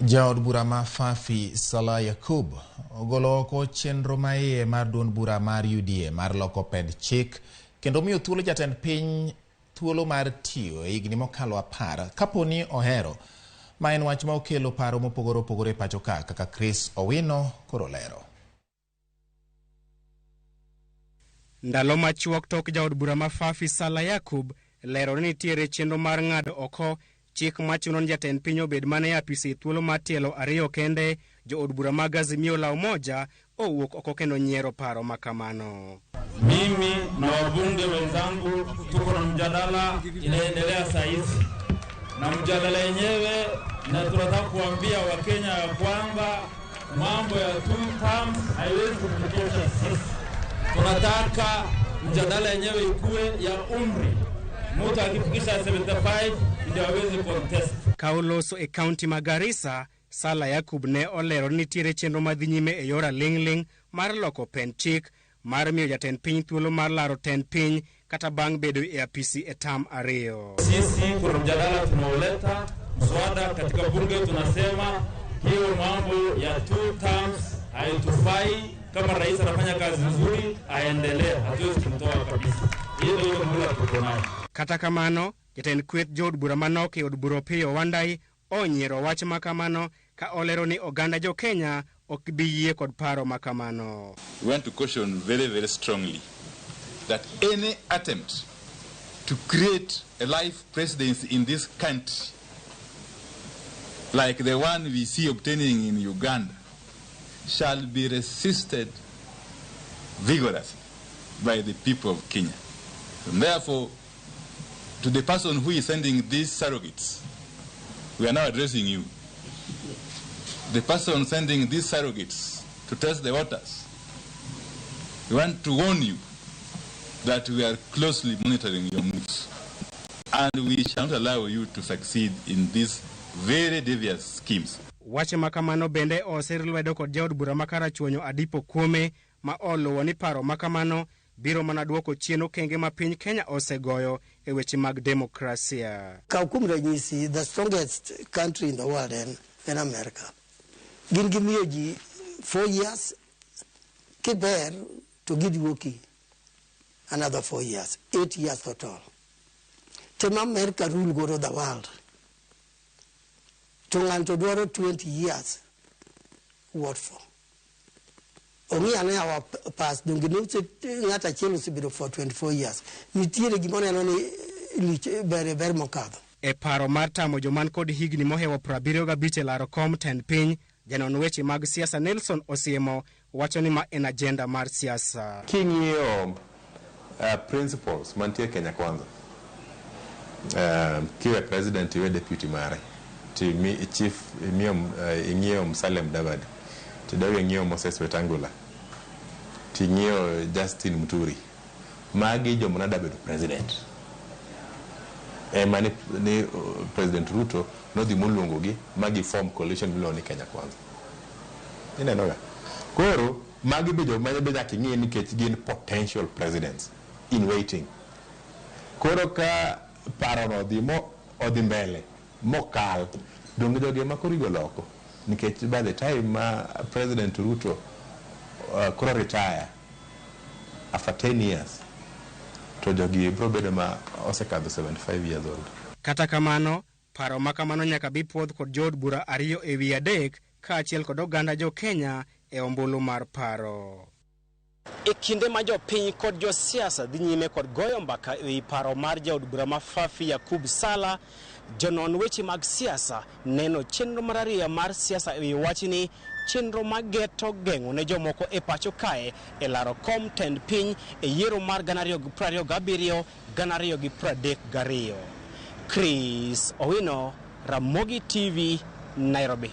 Jaod bura ma Fafi Salah Yakub ogolo oko chenro maiye mar duond bura mar UDA mar loko pend chik kendo miyo thuolo jatend piny thuolo mar tiyo e higni mokalo 10 kapo ni ohero. Ma en wach ma okelo paro mopogore opogore e pacho ka kaka Chris Owino koro lero. Ndalo machuok tok jaod bura ma Fafi Salah Yakub lero ni nitiere chenro mar ng'ado oko chik machuno ni jatend piny obed mana e apisi thuolo mar tielo 2 kende, jood bura mag Azimio la Umoja owuok oko kendo nyiero paro makamano. Mimi na wabunge wenzangu tuko na mjadala inaendelea saa hizi, na mjadala yenyewe na tunataka kuambia Wakenya ya kwamba mambo ya 2 terms haiwezi kututosha sisi. Tunataka mjadala yenyewe ikue ya umri, mtu akifikisha 75 ndio aweze contest. Kauloso e county ma Garissa, Salah Yakub ne olero ni nitiere chenro madhi nyime e yor aling'ling' mar loko pend chik mar miyo jatend piny thuolo mar laro tend piny kata bang' bedo e apisi e tam 2. Sisi kuna mjadala tunaoleta mswada katika bunge, tunasema hiyo mambo ya 2 terms haitufai. Kama rais anafanya kazi nzuri aendelee, hatuwezi kumtoa kabisa. Hiyo ndio mula tuko nayo. Kata kamano, jatend kweth jood bura manok e od bura Opiyo Wandayi onyiero wach makamano ka olero ni oganda jo Kenya ok bi yie kod paro makamano. We want to caution very, very strongly that any attempt to create a life presidency in this country, like the one we see obtaining in Uganda, shall be resisted vigorously by the people of Kenya. And therefore, to the person who is sending these surrogates, we are now addressing you. The person sending these surrogates to test the waters, we want to warn you that we are closely monitoring your moves, and we shall not allow you to succeed in these very devious schemes. Wache makamano bende osir lwedo kod jaod bura ma Karachuonyo Adipo Kuome ma oluwo ni paro makamano biro mana duoko chien okenge ma piny Kenya osegoyo e weche mag demokrasia. Kaw kuom ranyisi, the strongest country in the world en America. Gin gimiyo ji 4 years, kiber to giduoki another 4 years, 8 years total. Tema America rule godo the world. To ng'ato dwaro 20 years, what for? Ong'i ane our past, donge ng'ato achiel osebedo for 24 years. Nitiere gima oneno ni lich ber mokadho. E paro mar tamo joman kod higni mohewo 75 e laro kom tend piny, janon weche mag siasa Nelson Osiemo wacho ni ma en agenda mar siasa. King'iyo principles mantie Kenya Kwanza, kiwe president iwe deputy mare, ti mi chief imiyo ing'iyo Musalia Mudavadi, ti dog ing'iyo Moses Wetangula, ti ing'iyo Justin Muturi, magi joma ne bedo president. Ema ni President Ruto nodhi moluongogi ma gi form coalition miluongo ni Kenya Kwanza. Ineno ga? Koro magi be joma be nyaka ing'i nikech gin potential presidents in waiting. Koro ka parono odhi mo odhi mbele mokal, donge jogi ema koro igolo oko, nikech by the time ma President Ruto koro retire after 10 years, to jogi biro bedo ma osekadho 75 years old. Kata kamano, paro ma kamano nyaka bi puodh kod jood bura 2 e wi 3 kaachiel kod oganda jo Kenya e ombulu mar paro. E kinde ma jopiny kod josiasa dhi nyime kod goyo mbaka e wi paro mar jaod bura ma Fafi Yakub Sala, jonon weche mag siasa neno chenro mar ariyo mar siasa e wi wachni, chenro mageto geng'o ne jomoko e pacho kae e laro kom tend piny e yiero mar 2027, 2032. Chris Owino, Ramogi TV, Nairobi.